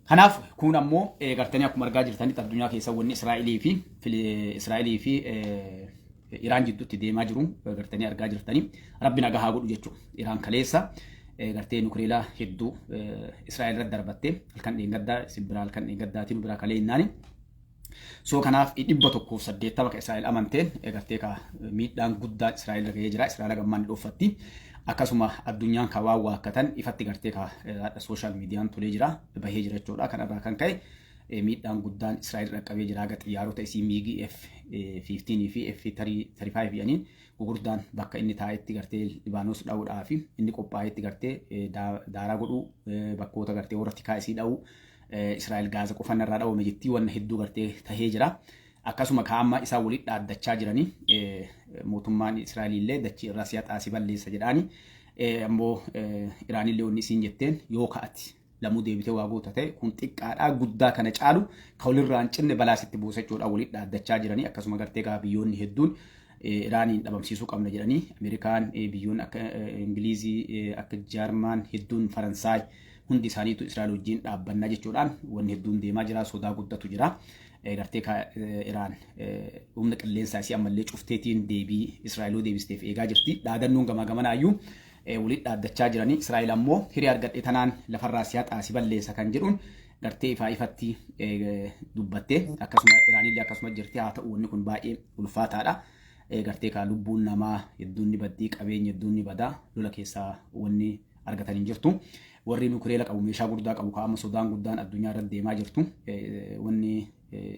Kanaaf kun ammoo gartanii akkuma argaa jirtanitti addunyaa keessa wanni Israa'elii fi Iraan jidduutti deemaa jiru gartanii argaa jirtanii Rabbi nagaa haa godhu jechuudha. Iraan kaleessa gartee nukileelaa hedduu Israa'el irratti darbatte halkan dheengaddaa isin biraa halkan dheengaddaatiin biraa kalee hinnaani. So kanaaf 180 ka Israa'el amanteen gartee ka miidhaan guddaan Israa'el irra gahee jira. Israa'el gammaan ni dhoffatti. Akkasuma addunyaan ka waan waakkatan ifatti gartee ka hadha sooshaal miidiyaan tolee jira bahee jira jechuudha. Kanarraa kan ka'e miidhaan guddaan Israa'el dhaqqabee jira. Haga xiyyaarota isii miigii F-15 fi F-35 jedhaniin gugurdaan bakka inni taa'etti gartee Libaanos dha'uudhaa fi inni qophaa'etti gartee daaraa godhuu bakkoota gartee warra tikaa isii dha'uu Israa'el Gaaza qofa narraa dhawame jettii wanna hedduu gartee tahee jira. Akkasuma ka amma isaan walitti dhaaddachaa jiranii mootummaan Israa'eliillee dachii irraa si'a xaasii balleessa jedhaani. Ammoo Iraanillee wanni isiin jetteen yoo ka'ati lamuu deebitee waa goota ta'e kun xiqqaadhaa guddaa kana caalu ka walirraa hin cinne balaa sitti buusa jechuudha walitti dhaaddachaa jiranii. Akkasuma gartee gaa biyyoonni hedduun Iraaniin dhabamsiisuu qabna jedhanii Ameerikaan biyyoonni akka Ingilizii akka Jaarmaan hedduun Faransaay hundi isaaniitu Israa'el wajjin dhaabbannaa jechuudhaan wanni hedduun deemaa jira sodaa guddatu jira. Gartee Iraan humna qilleensaa isii ammallee cufteetiin deebii Israa'eloo deebisteef eegaa jirti. Dhaadannoon gamaa gamanaayyuu walitti dhaaddachaa jiranii Israa'el ammoo hiree argadhe tanaan lafarraa si haxaa si balleessa kan jedhuun gartee ifaa ifatti dubbatte akkasuma Iraanillee akkasuma jirti haa ta'u wanni kun baay'ee ulfaataadha. Gartee kaa lubbuun namaa hedduun ni baddii qabeenya hedduun ni bada lola keessaa wanni argatan hin jirtu. Warri nukileela qabu meeshaa guddaa qabu kaa amma sodaan guddaan addunyaa irratti deemaa jirtu wanni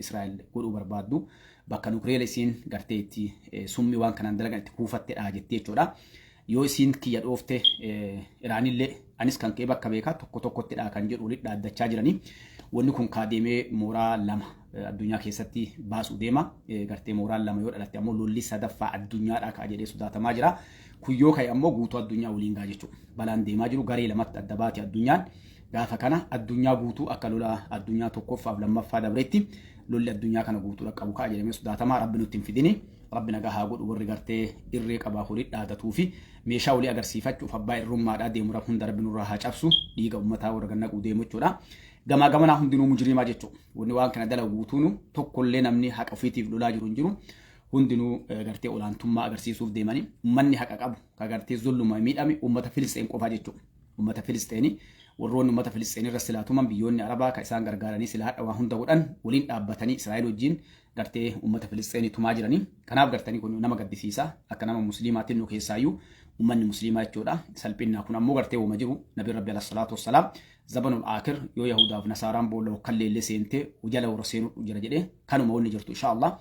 Israa'el godhuu barbaaddu bakka nukileela isiin gartee itti summii waan kanaan dalagan itti kuufattedha jettee jechuudha. Yoo isiin kiyya dhoofte Iraanillee anis kan kee bakka beekaa tokko tokkottidha kan jedhu walitti dhaaddachaa jiranii. Wanni kun kaa deemee mooraa lama addunyaa keessatti baasuu deema. Gartee mooraan lama yoo dhalatte ammoo lolli sadaffaa addunyaadhaa ka'a jedhee sodaatamaa jira. Kun yoo ka'e ammoo guutuu addunyaa waliin ga'a jechuudha. Balaan deemaa jiru garee lamatti adda baate addunyaan. Gaafa kana addunyaa guutuu akka lola addunyaa tokkoffaaf lammaffaa dabretti lolli addunyaa kana guutuu dhaqqabu ka'a jedhamee sodaatamaa. Rabbi nutti hin fidini. Rabbi nagaa haa godhu warri gartee irree qabaa horii dhaadatuu fi meeshaa walii agarsiifachuuf abbaa irrummaadhaa deemu rab hunda rabbi nurraa haa cabsu dhiiga ummataa warra gannaquu deemu jechuudha. Gamaa gamanaa hundinuu mujriimaa jechuudha. Wanni waan kana dalagu guutuunu tokkollee namni haqa ofiitiif lolaa jiru hin jiru. Hundinuu gartee olaantummaa agarsiisuuf deemanii ummanni haqa qabu ka gartee zulluma miidhame ummata Filisxeen qofaa jechuudha. Ummata Filisxeenii warroonni ummata Filisxeen irra silaa tuman biyyoonni Arabaa ka isaan gargaaranii silaa hadha waa hunda godhan waliin dhaabbatanii Israa'el wajjin gartee ummata Filisxeenii tumaa jiranii. Kanaaf gartanii kun nama gaddisiisa. Akka nama musliimaatiin nu keessaayyuu ummanni musliimaa jechuudha. Salphinnaa kun ammoo gartee wama jiru Nabi Rabbi alayhi salaatu wassalaam zabanul aakir yoo Yahudaaf Nasaaraan boolla hokkalleellee seentee jala warra seenuu jira jedhee kanuma wanni jirtu insha Allah.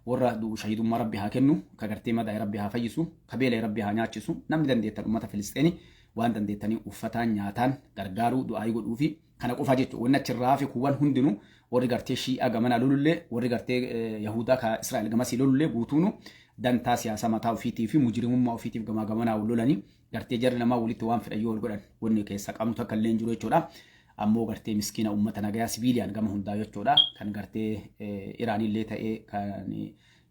Warra du'u shahidummaa Rabbi haa kennu, ka gartee madaa'e Rabbi haa fayyisu, ka beela'e Rabbi haa nyaachisu. Namni dandeettan ummata Filisxeenii waan dandeettanii uffataan nyaataan gargaaruu du'aayii godhuufi kana qofa jechuudha. Wanni achirraa hafe kuuwwan hundinuu warri gartee Shii'aa gamanaa lolullee warri gartee Yahudaa ka Israa'el gamasii lolullee guutuunu dantaa siyaasaa mataa ofiitii fi mujrimummaa ofiitiif gamaa gamanaa wal lolanii gartee jarri namaa walitti waan fedhan yoo wal godhan wanni keessa qabnu takka illee hin jiru jechuudha. Ammoo gartee miskiina uummata nagayaa sibiiliyaan gama hundaa jechuudha. Kan gartee Iraanillee ta'ee kan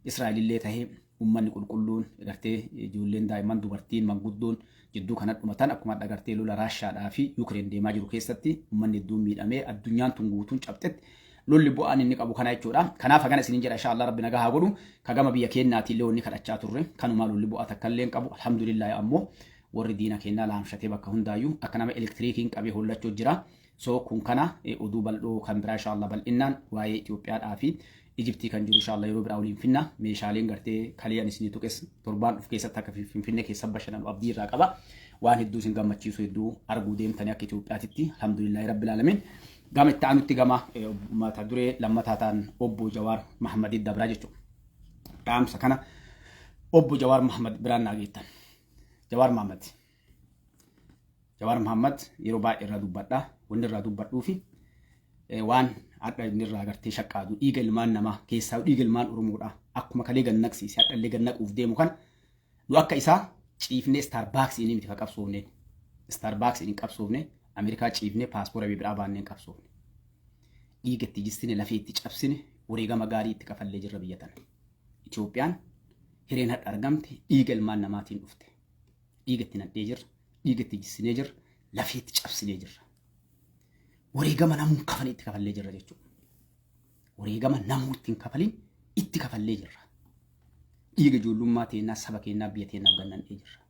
Israa'elillee ta'ee ummanni qulqulluun gartee ijoolleen daa'imman dubartiin manguddoon jidduu kana dhumatan akkuma hadha gartee lola Raashaadhaa fi Yukireen deemaa jiru keessatti ummanni hedduun miidhamee addunyaan tun guutuun cabxetti lolli bu'aan inni qabu kana jechuudha. Kanaaf hagana isinin jedha insha Allah rabbi nagaa haa godhu. Ka gama biyya keennaatii illee wanni kadhachaa turre kanumaa lolli bu'aa takka illee hin qabu. Alhamdulillah ammoo warri diina keennaa laamshatee bakka hundaayyuu akka nama elektiriikiin qabee hollachuu jira. So kun kana oduu bal'oo kan biraa insha Allah bal'innaan waa'ee Itoophiyaadhaa fi Ijiptii kan jiru insha Allah yeroo biraa waliin finna. Meeshaaleen gartee kalee ani isinii tuqes torbaan dhufu keessatti akka Finfinnee keessa bashannanu abdii irraa qaba. Waan hedduu isin gammachiisu hedduu arguu deemtanii akka Itoophiyaatitti alhamdulillahi rabbil alamin. Gama itti aanutti gama mata duree lammataa ta'an obbo Jawaar Mahammadii dabraa jechuudha. Dhaamsa kana obbo Jawaar Mahammad biraan naa geettan. Jawaar Mahammad. Jawaar Mahammad yeroo baay'ee irraa dubbadha. Wanni irraa dubbadhuu fi waan hadha inni irraa gartee shaqqaadu dhiiga ilmaan namaa keessaa dhiiga ilmaan Oromoodha. Akkuma kalee gannaqsiise hadha illee gannaquuf deemu kana nu akka isaa ciifnee Starbucks inni miti ka qabsoofneen. Starbucks inni qabsoofne Ameerikaa ciifnee paaspoora biraa baannee hin qabsoofne. Dhiiga itti jissine lafee itti cabsine wareegama gaarii itti kafallee jirra biyya tana. Itoophiyaan hireen hadha argamte dhiiga ilmaan namaatiin dhufte. Dhiiga itti nadhee jirra, dhiiga itti jissinee jirra, lafee itti cabsinee jirra. Wareegama namuun kafalii itti kafallee jirra jechuudha. Wareegama namuu ittiin kafaliin itti kafallee jirra. Dhiiga ijoollummaa teennaa saba keennaa biyya teennaaf gannandhee jirra.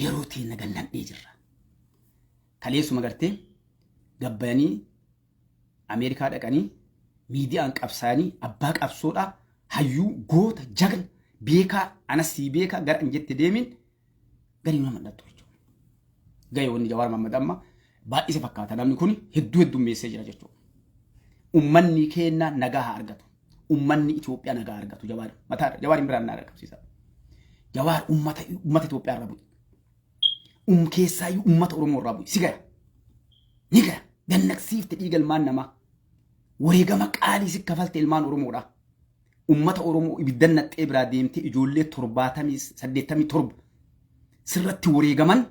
Yeroo teenna gannandhee jirra. Kaleessuma gartee gabbayanii Ameerikaa dhaqanii miidiyaan qabsaa'anii abbaa qabsoodhaa hayyuu goota jagna beekaa anas sii beekaa gara an jette deemin garii nama dhattu jechuudha. Gahee wanni Jawaar Mahammad amma baay'ise fakkaata namni kun hedduu heddummeessee jira jechuudha. Ummanni keenya nagaa haa argatu. Ummanni Itoophiyaa nagaa haa argatu. Jawaar mataa Jawaar hin biraan naa qaqqabsiisa. Jawaar ummata ummata Itoophiyaa irra bu'e. Keessaayyuu ummata Oromoo irraa bu'e. Si gaya. Ni gaya. Gannaqsiifte dhiiga ilmaan namaa. Wareegama qaalii si kafalte ilmaan Oromoodha. Ummata Oromoo ibiddan naxxee biraa deemtee ijoollee 87 sirratti wareegaman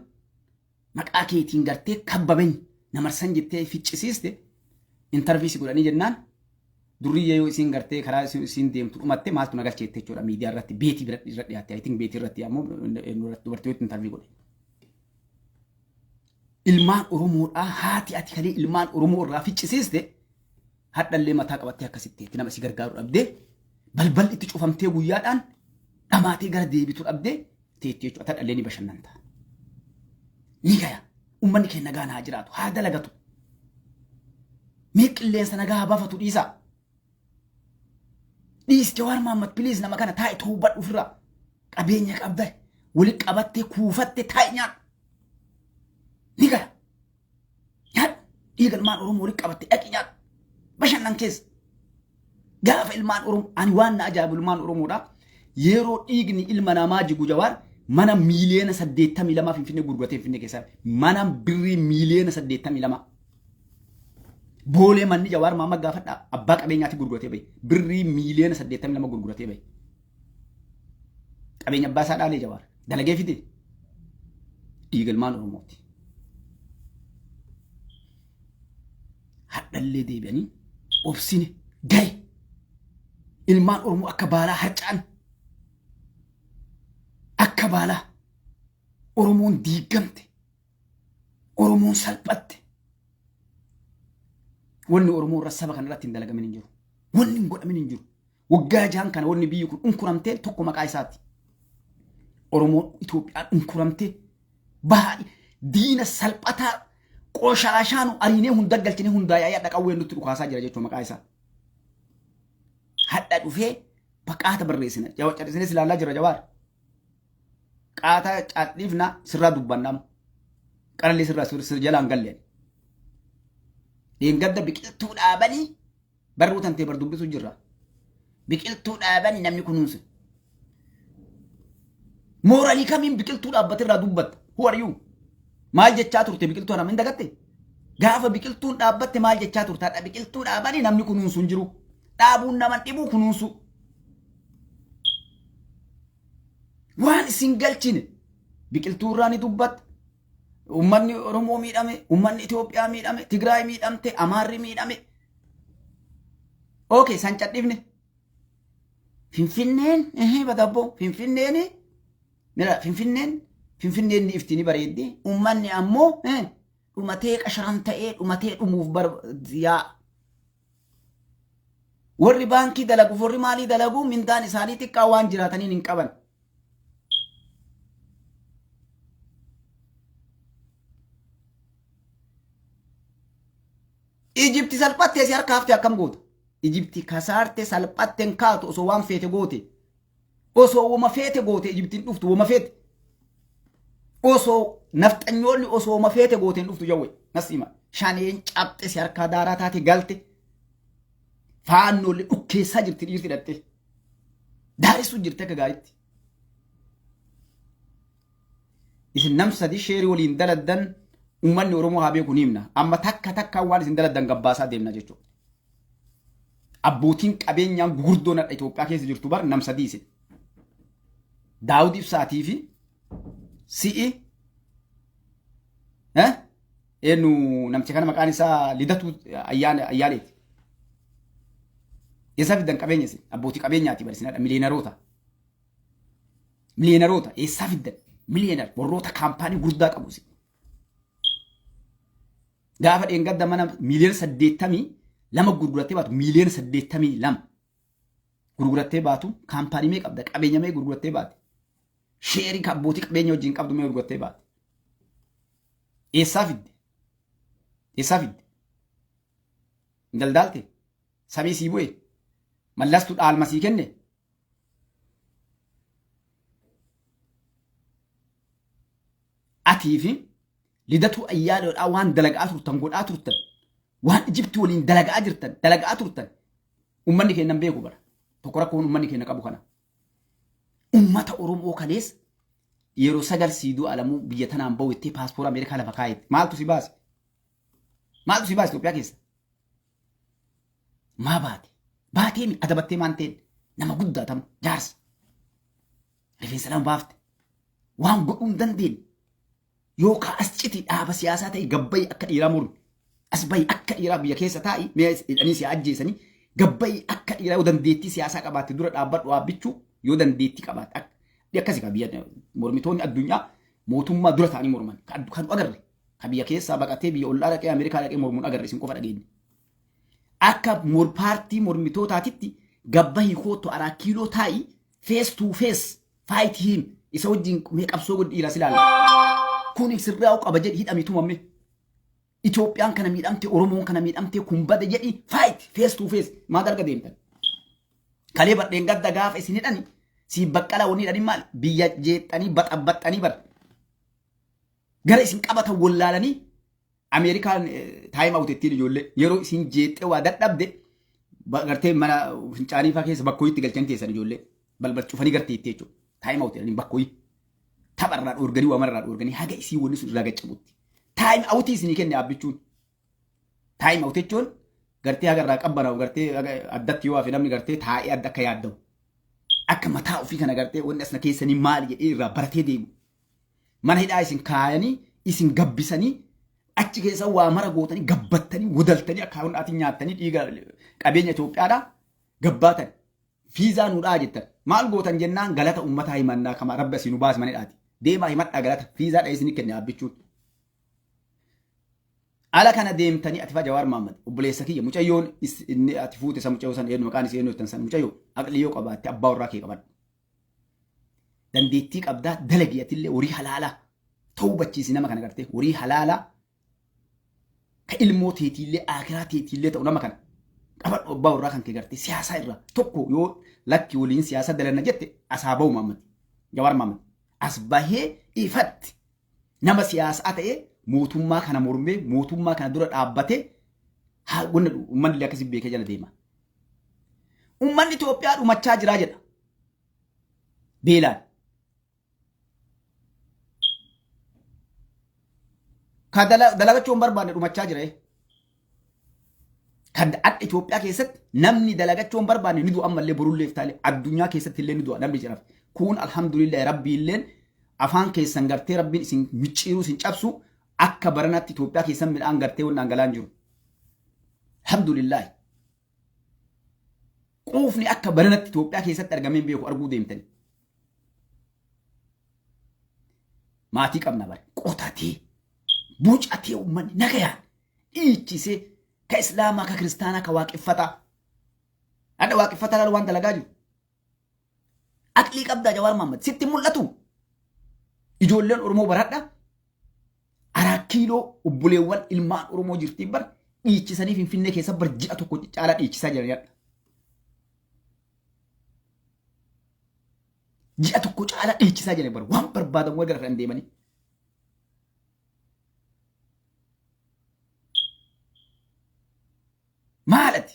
maqaa keetiin gartee kabbabeny namarsan jettee ficcisiiste intarvii si godhanii jennaan durriyyee yoo isiin gartee karaa isiin deemtu dhumatte maaltu na galcheette jechuudha miidiyaa irratti beetii bira irra dhiyaatte I think beetii irratti ammoo dubartii walitti intarvii godhe. Ilmaan Oromoodhaa haati ati kalee ilmaan Oromoo irraa ficcisiiste hadhallee mataa qabattee akkasitti itti nama si gargaaru dhabdee balballi itti cufamtee guyyaadhaan dhamaatee gara deebitu dhabdee teetti jechuudha. Hadhallee ni bashannanta. Ni gaya. Uummanni keenya nagaan haa jiraatu haa dalagatu. Mee qilleensa nagaa haa baafatu dhiisaa. Dhiis Jawaar Mahammad please nama kana taa'i toobadhu ofirraa. Qabeenya qabda wali qabattee kuufatte taa'i nyaadhu. Ni gaya. Nyaadhu. Dhiiga ilmaan Oromoo wali qabatte dhaqi nyaadhu. Bashannan keessa. Gaafa ilmaan Oromoo ani waan na ajaa'ibu ilmaan Oromoodha. Yeroo dhiigni ilma namaa jigu Jawaar mana miiliyoona 82 Finfinnee gurguratee Finfinnee keessaa mana birrii miiliyoona 82. Boolee manni Jawaar Mahammad gaafadhaa abbaa qabeenyaatti gurguratee bahe. Birrii miiliyoona 82 gurguratee bahe. Qabeenya abbaa isaa dhaalee Jawaar. Dalagee fide. Dhiiga ilmaan Oromooti. Hadhallee deebi'anii obsine gahe. Ilmaan Oromoo akka baalaa harca'an. Akka baalaa Oromoon diigamte. Oromoon salphatte. Wanni Oromoo irra saba kana irratti hin dalagamin hin jiru. Wanni hin godhamin hin jiru. Waggaa 6n kana wanni biyyi kun unkuramtee tokko maqaa isaati. Oromoon Itoophiyaan unkuramtee bahaa diina salphataa qoshaashaan ariinee hunda galchinee hundaa yaa'ee hadha qawween nutti dhukaasaa jira jechuudha maqaa isaa. Hadha dhufee baqaata barreessina. Callisnee ilaalaa jira Jawaar. Qaata calliifna sirraa dubbannam. Qarallee sirraa sir jalaan galleen. Dheengadda biqiltuu dhaabanii barruu tantee bar dubbisu jirra. Biqiltuu dhaabanii namni kunuunsu. Mooralii kamiin biqiltuu dhaabbate irraa dubbatta? Who are you? Maal jechaa turte biqiltuu nama hin dagatte? Gaafa biqiltuun dhaabbatte maal jechaa turte? Hadha biqiltuu dhaabanii namni kunuunsu hin jiru. Dhaabuun nama dhibuu kunuunsu. Waan isin galchine biqiltuu irraa ni dubbatta. Uummanni Oromoo miidhame, uummanni Itoophiyaa miidhame, Tigraay miidhamte, Amaarri miidhame. Okay, san cadhifne. Finfinneen, badabboo, Finfinneen, mira, Finfinneen, Finfinneen ni ifti ni bareeddi. Uummanni ammoo dhumatee qasharan ta'ee dhumatee dhumuuf bar yaa. Warri baankii dalagu, warri maalii dalagu mindaan isaanii xiqqaa waan jiraataniin hin qaban. Ijipti salphattee si harka hafte akkam goota? Ijipti kasaarte salphatte hin kaatu osoo waan feete goote. Osoo wama feete goote Ijiptiin dhuftu wama feete. Osoo nafxanyoonni osoo wama feete goote hin dhuftu jawwe. Nasiima shaneen cabxe si harkaa daaraa taate galte. Faannoollee dhukkeessaa jirti dhiirti hidhattee. Daaressuu jirti akka gaariitti. Isin nam sadi sheerii waliin daladdan uummanni Oromoo haa beeku ni himna. Amma takka takkaan waan isin daladdan gabbaasaa deemna jechuudha. Abbootiin qabeenyaan gugurdoon hadha Itoophiyaa keessa jirtu bar nam sadii isin. Daawud Ibsaatii fi si'i eenyu namticha kana maqaan isaa Lidatu Ayyaaleeti. Eessaa fiddan qabeenya isin abbootii qabeenyaati bar isin hadha miliyeenaroota. Miliyeenaroota eessaa fiddan? Miliyeenar warroota kaampaanii gurguddaa qabu isin. Gaafa dheengadda mana 82 miiliyoona gurgurattee baatu, 82 miiliyoona gurgurattee baatu, kaampaanii mee qabda, qabeenya mee gurgurattee baate, sheerii abbootii qabeenya wajjin qabdu mee gurgurattee baate, eessaa fidde? Eessaa fidde? Daldaalte samii sii bu'e, mallastu dhaalma sii kenne. Atii fi Lidatuu Ayyaaleedhaa waan dalagaa turtan, godhaa turtan, waan Ijiptii waliin dalagaa jirtan, dalagaa turtan, ummanni keenya hin beeku. Bara tokko rakkoon ummanni keenya qabu kana. Ummata Oromoo kalees yeroo sagal siiduu alamuu biyya tanaan bahu itti paaspoora Ameerikaa lafa kaa'etti. Maaltu si baase? Maaltu si baase Itoophiyaa keessa? Maa baate? Baatee mi adabattee maan ta'e? Nama guddaa tam jaarsa. Rifeensa lama baafte. Waan godhuu hin dandeenye. Yookaan as citi dhaaba siyaasaa ta'e gabbayi akka dhiiraa mormi. As bahi akka dhiiraa biyya keessa taa'i, mi'a hidhanii si ajjeesanii, gabbayi akka dhiiraa. Yoo dandeettii siyaasaa qabaatte dura dhaabbadhu dhaabbichuu, yoo dandeettii qabaatte akkasi ka biyya mormitoonni addunyaa mootummaa dura ta'anii morman kan agarre, ka biyya keessaa baqatee biyya ollaa dhaqee, Ameerikaa dhaqee mormuun agarre, isin qofa dhageenye. Akka paartii mormitootaatitti gabbahi kootu Araa Kiiloo taa'i, face to face fight him, isa wajjin mee qabsoo godhi, dhiiraa si ilaalla. Kun sirraa'u qaba jedhi, hidhami, tumame. Itoophiyaan kana miidhamte, Oromoon kana miidhamte, kun bade jedhi, fight face to face. Maa dalga deemtan? Kalee badheen gadda gaafa isin hidhani si baqqalaa wanni hidhani maali? Biyya jeexxanii baxabbaxxanii bara. Gara isin qabatan wallaalanii Ameerikaan time out ittiin ijoollee yeroo isin jeexxee waa dadhabde gartee mana fincaanii fa'aa keessa bakkooyitti galchan teessan, ijoollee balbal cufanii gartee itti jechuudha. Time out jedhanii bakkooyi tapharraa dhoorganii, waa mararraa dhoorganii, haga isii wanni sun irraa gaccabutti. Time out isinii kenne dhaabbichuun. Time out jechuun gartee haga irraa qabbanaa'u, gartee addatti yoo hafe namni gartee taa'ee adda akka yaadda'u. Akka mataa ofii kana gartee wanni asna keessanii maali jedhee irraa baratee deemu. Mana hidhaa isin kaayanii, isin gabbisanii, achi keessa waa mara gootanii, gabbattanii, wodaltanii, akka hundaatiin nyaattanii, dhiiga qabeenya Itoophiyaadhaa gabbaatan. Fiizaa nuudhaa jettan. Maal gootan jennaan, galata uummataa himannaa kama rabbi asii nu baase mana hidhaati. Deemaa himadhaa, galata fiizaa dha'ee isinii kenne dhaabbichuun. Ala kana deemtanii ati faa Jawaar Mahammad, obboleessa kiyya, mucayyoon inni ati fuute isa mucayyoo san eenyu maqaan isii eenyu jettan san, mucayyoo aqlii yoo qabaatte abbaa warraa kee qabadhu. Dandeettii qabdaa, dalagi, atillee horii halaalaa ta'uu bachiisi nama kana, gartee horii halaalaa ka ilmoo teetiillee akiraa teetiillee ta'u nama kana qabadhu. Abbaa warraa kan kee gartee siyaasaa irraa tokko yoo lakki waliin siyaasa dalanna jette asaa bahu Mahammad, Jawaar Mahammad as bahee ifatti nama siyaasaa ta'ee mootummaa kana mormee mootummaa kana dura dhaabbatee haa wanna uummanni illee akkasii beekee jala deema. Uummanni Itoophiyaa dhumachaa jiraa jedha. Beelaan. Ka dalagachuu hin barbaanne dhumachaa jira. Kan adda Itoophiyaa keessatti namni dalagachuu hin barbaanne ni du'a, ammallee borullee iftaalee addunyaa keessatti illee ni du'a namni jira. Kun alhamdulillah, rabbi illeen afaan keessan gartee rabbiin isin micciiruu isin cabsu, akka baranaatti Itoophiyaa keessan midhaan gartee waan dhangala'aan jiru. Alhamdulillah. Quufni akka baranatti Itoophiyaa keessatti argamee hin beeku, arguu deemtani. Maatii qabna bare, qotatee bocatee, uummanni nagayaan dhiichisee, ka islaamaa, ka kiristaanaa, ka waaqeffataa. Adda waaqeffataa laal waan dalagaa jiru. Aqlii qabdaa Jawaar Mahammad, sitti mul'atu. Ijoolleen Oromoo baradha. Araa Kiiloo obboleewwan ilmaan Oromoo jirtiin bar dhiichisanii Finfinnee keessa bar ji'a tokko caalaa dhiichisaa jiran yadha. Ji'a tokko caalaa dhiichisaa jiran bar, waan barbaadan wal gara fedhan deemanii. Maalati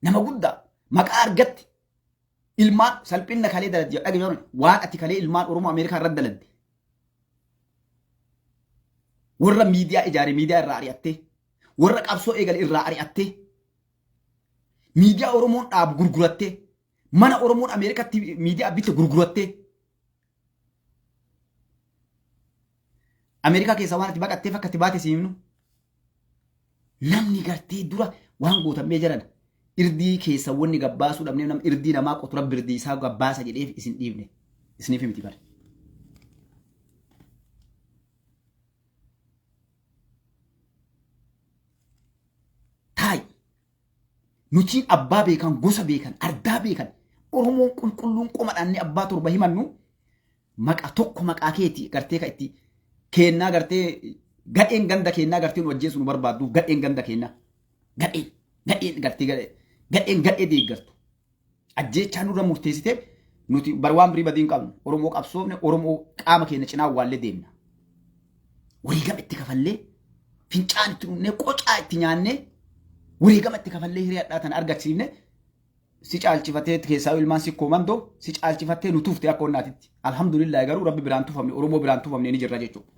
nama guddaa maqaa argatte ilmaan salphinna kalee daladde dhageenye, waan ati kalee ilmaan Oromoo Ameerikaa irratti daladde, warra miidiyaa ijaare miidiyaa irraa ari'attee, warra qabsoo eegale irraa ari'attee, miidiyaa Oromoon dhaabu gurgurattee, mana Oromoon Ameerikaatti miidiyaa bitte gurgurattee, Ameerikaa keessaa waan ati baqatteef akka ati baate si himnu. Namni gartee dura waan gootamee jiran irdii keessa wanni gabbaasuu dhabnee, nama irdii namaa qotu rabbi irdii isaa gabbaasa jedheef isin dhiifne, isiniif miti bare. Nutiin abbaa beekan, gosa beekan, ardaa beekan, Oromoon qulqulluun qomadhaan ni abbaa torba himannu maqa tokko maqaa keeti gartee ka itti keennaa gartee gadheen ganda keennaa gartee nu ajjeesu nu barbaadduuf gadheen ganda keennaa gadheen gadheen gartee gadheen gadhee deeggartu ajjeechaa nurra murteessitee nuti bar waan birii badii hin qabnu. Oromoo qabsoofne, Oromoo qaama keenya cinaa awwaallee deemna. Wareegama itti kafallee, fincaan itti dhugnee, qocaa itti nyaannee, wareegama itti kafallee hiree hadhaa tana argachiifne. Si caalchifatee keessaa ilmaan si koomandoo si caalchifattee nu tufte akka onnaatitti. Alhamdulillah, garuu Rabbi biraan tufamne, Oromoo biraan tufamne ni jirra jechuudha.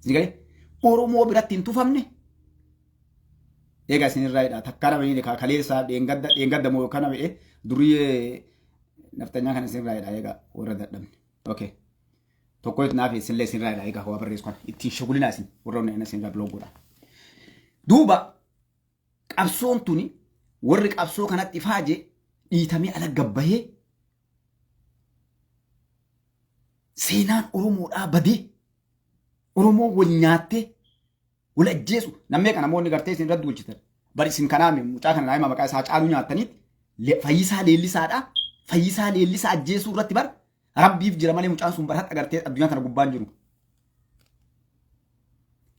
Si galee Oromoo biratti hin tufamne. Egaa isinirraa hidha takka nama inni kaleessaa dheengadda dheengadda moo kana jedhee duriyyee naftanyaa kana isinirraa hidha egaa warra dadhabne. Okay. Tokko naaf isinillee isinirraa hidha egaa waa barreessu kana ittiin shugulinaa isin warra onneen isinirraa biloog godha. Duuba qabsoon tuni warri qabsoo kanatti ifaaje dhiitamee ala gabbahee seenaan Oromoodhaa badee Oromoo wal nyaattee wal ajjeesu. Nammee kana namoonni gartee isin irratti duulchitan bari isin kanaa mucaa kana naa'ima maqaa isaa Caaluu nyaattaniit Fayyisaa Leellisaadha. Fayyisaa Leellisaa ajjeesuu irratti bar Rabbiif jira malee mucaan sun bar hadha gartee addunyaa kana gubbaan jiru.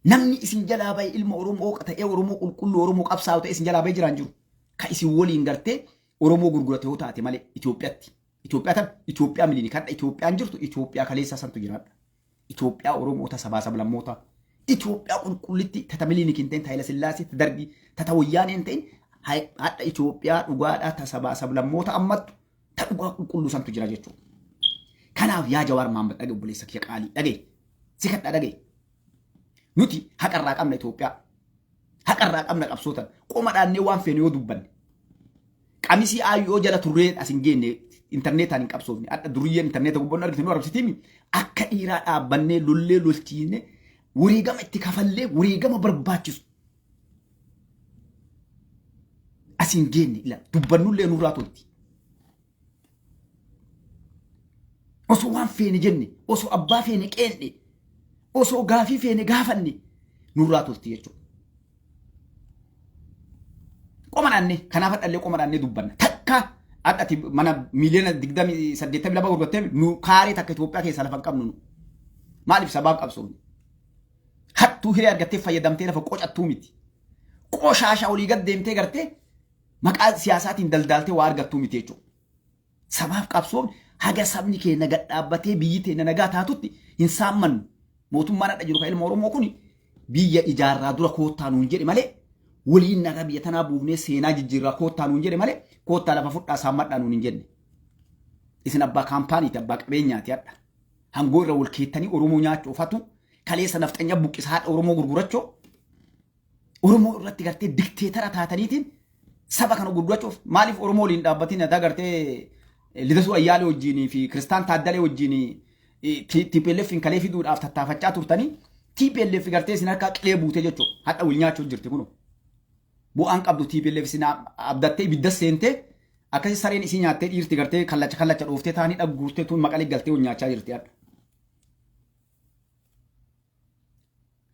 Namni isin jalaa bahe ilma Oromoo ta'ee, Oromoo qulqulluu, Oromoo qabsaa'u ta'e isin jalaa bahe jiraan jiru. Ka isin waliin gartee Oromoo gurgurate yoo taate malee Itoophiyaatti. Itoophiyaa tan Itoophiyaa miliini kadha Itoophiyaan jirtu Itoophiyaa kaleessaa santu jiraadha. Itoophiyaa Oromoota sabaa sablammoota. Itoophiyaa qulqullitti tata Milinik hin ta'in, ta Haila Sillaasee, ta Dargii, tata Wayyaanee hin ta'in, hadha Itoophiyaa dhugaadhaa ta sabaa sablammoota ammattu ta dhugaa qulqulluu santu jira jechuudha. Kanaaf yaa Jawaar Mahammad, dhage obboleessa kiyya qaalii, dhage si kadhaa dhage. Nuti haqarraa qabna Itoophiyaa. Haqarraa qabna qabsootan. Qoma dhaannee waan feene yoo dubbanne. Qamisii aayyoo jala turree as hin geenne, intarneetaan hin qabsoofne. Hadha duriyyeen intarneeta gubbannu argite nu arrabsitiimi. Akka dhiiraa dhaabbannee lollee lolchiine, wareegama itti kafallee, wareegama barbaachisu. As hin geenne ila dubbannullee nurraa tolti. Osoo waan feene jenne, osoo abbaa feene qeenne, osoo gaafii feene gaafanne nurraa tolti jechuudha. Qoma dhaannee kanaaf hadhallee qoma dhaannee dubbanna. Takka hadhati mana miiliyoona 82 gurgurattee nu kaaree takka Itoophiyaa keessaa lafa hin qabnu nu. Maaliif? Sabaaf qabsoofne. Hattuu hiree argattee fayyadamtee lafa qocattuu miti. Qoshaasha olii gad deemtee gartee maqaa siyaasaatiin daldaaltee waa argattuu miti jechuudha. Sabaaf qabsoofne, haga sabni keenya gad dhaabbatee biyyi teenya nagaa taatutti hin saammannu. Mootummaan hadha jiru kan ilma Oromoo kun biyya ijaarraa dura koottaa nuun jedhe malee, waliin nagaa biyya tanaa buufnee seenaa jijjiirraa koottaa nuun jedhe malee, koottaa lafa fudhaa saammadhaa nuun hin jenne. Isin abbaa kaampaaniiti, abbaa qabeenyaati hadha. Hangoo irra wal keettanii Oromoo nyaachuu fatu kaleessa nafxanya buqqisa haadha Oromoo gurgurachoo Oromoo irratti gartee dikteetara taataniitiin saba kana gurgurachuuf maaliif Oromoo waliin dhaabbatiin ataa gartee Lidasuu Ayyaalee wajjin fi Kiristaan Taaddalee wajjin TPLF hin kalee fiduudhaaf tattaafachaa turtanii TPLF gartee isin harkaa qilee buutee jechuudha. Hadha wal nyaachuu jirti kunoo. Bu'aan qabdu TPLF isin abdattee ibidda seentee akkasii sareen isii nyaattee dhiirti gartee kallacha kallacha dhooftee taanii dhagguurtee tun maqalee galtee wal nyaachaa jirti hadha.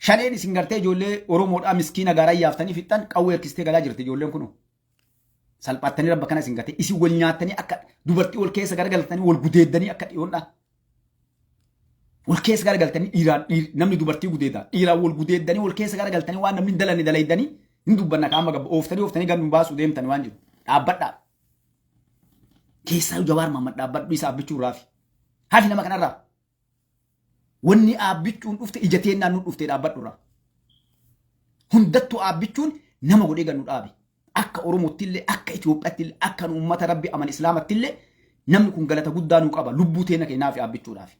Shaneen isin gartee ijoollee Oromoodhaa miskiina gaaraa yaaftanii fixxan qawwee harkistee galaa jirti ijoolleen kunoo. Salphattanii rabba kana isin gatee isin wal nyaattanii akka dubartii wal keessa garagaltanii wal gudeeddanii akka dhiyoondhaa. Wal keessa garagaltanii dhiiraan namni dubartii gudeeda dhiiraan wal gudeeddanii wal keessa garagaltanii waan namni hin dalanne dalaydanii hin dubbanna qaama gabba ooftanii ooftanii gad nu baasuu deemtan waan jiru. Dhaabbadhaa. Keessaa Jawaar Mahammad dhaabbadhu isa Abbichuu irraa fi. Hafi nama kanarraa. Wanni Aabbichuun dhufte ija teennaan nu dhufte dhaabbadhu irraa. Hundattuu Aabbichuun nama godhee gad nu dhaabe. Akka Oromootti illee, akka Itoophiyaatti illee, akka nu uummata Rabbi aman Islaamatti illee namni kun galata guddaa nu qaba. Lubbuu teenna kennaaf Aabbichuudhaaf.